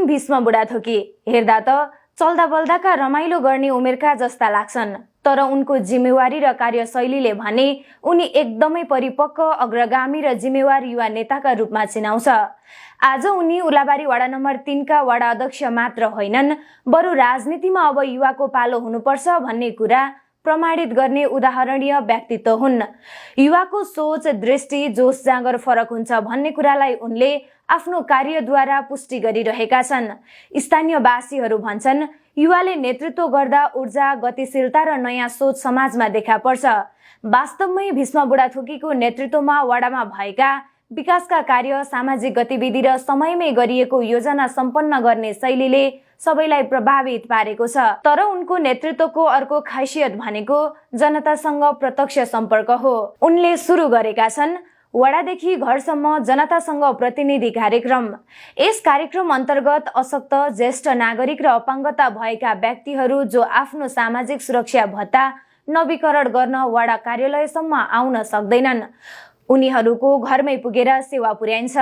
हुन् भीष्म बुढाथोकी। हेर्दा त चल्दा बल्दाका रमाइलो गर्ने उमेरका जस्ता लाग्छन्, तर उनको जिम्मेवारी र कार्यशैलीले भने उनी एकदमै परिपक्व, अग्रगामी र जिम्मेवार युवा नेताका रूपमा चिनाउँछ। आज उनी उलाबारी वडा नम्बर 3 का वडा अध्यक्ष मात्र होइनन्, बरु राजनीतिमा अब युवाको पालो हुनुपर्छ भन्ने कुरा प्रमाणित गर्ने उदाहरणीय व्यक्तित्व हुन्। युवाको सोच, दृष्टि, जोश जाँगर फरक हुन्छ भन्ने कुरालाई उनले आफ्नो कार्यद्वारा पुष्टि गरिरहेका छन्। स्थानीयवासीहरू भन्छन्, युवाले नेतृत्व गर्दा ऊर्जा, गतिशीलता र नयाँ सोच समाजमा देखा पर्छ। वास्तवमै भीष्म बुढाथोकीको नेतृत्वमा वडामा भएका विकासका कार्य, सामाजिक गतिविधि र समयमै गरिएको योजना सम्पन्न गर्ने शैलीले सबैलाई प्रभावित पारेको छ। तर उनको नेतृत्वको अर्को खासियत भनेको जनतासँग प्रत्यक्ष सम्पर्क हो। उनले सुरु गरेका छन् वडादेखि घरसम्म जनतासँग प्रतिनिधि कार्यक्रम। यस कार्यक्रम अन्तर्गत अशक्त, ज्येष्ठ नागरिक र अपाङ्गता भएका व्यक्तिहरू जो आफ्नो सामाजिक सुरक्षा भत्ता नवीकरण गर्न वडा कार्यालयसम्म आउन सक्दैनन्, उनीहरूको घरमै पुगेर सेवा पुर्याइन्छ।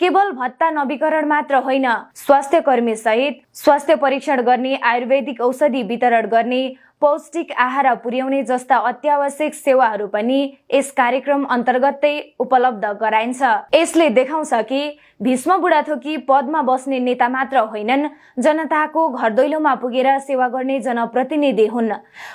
केवल भत्ता नवीकरण मात्र होइन, स्वास्थ्य कर्मी सहित स्वास्थ्य परीक्षण गर्ने, आयुर्वेदिक औषधि वितरण गर्ने, पौष्टिक आहार पुर्याउने जस्ता अत्यावश्यक सेवाहरू पनि यस कार्यक्रम अन्तर्गतै उपलब्ध गराइन्छ। यसले देखाउँछ कि भीष्म बुढाथोकी पदमा बस्ने नेता मात्र होइनन्, जनताको घरदैलोमा पुगेर सेवा गर्ने जनप्रतिनिधि हुन्।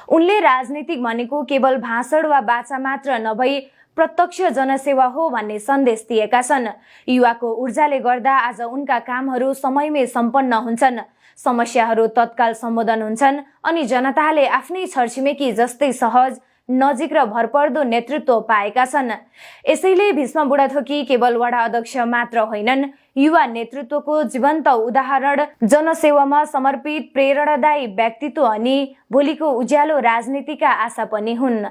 उनले राजनीतिक भनेको केवल भाषण वा बाचा मात्र नभई प्रत्यक्ष जनसेवा हो भन्ने सन्देश दिएका छन्। युवाको ऊर्जाले गर्दा आज उनका कामहरू समयमै सम्पन्न हुन्छन्, समस्याहरू तत्काल सम्बोधन हुन्छन् अनि जनताले आफ्नै छरछिमेकी जस्तै सहज, नजिक र भरपर्दो नेतृत्व पाएका छन्। यसैले भीष्म बुढाथोकी केवल वडा अध्यक्ष मात्र होइनन्, युवा नेतृत्वको जीवन्त उदाहरण, जनसेवामा समर्पित प्रेरणादायी व्यक्तित्व अनि भोलिको उज्यालो राजनीतिका आशा पनि हुन्।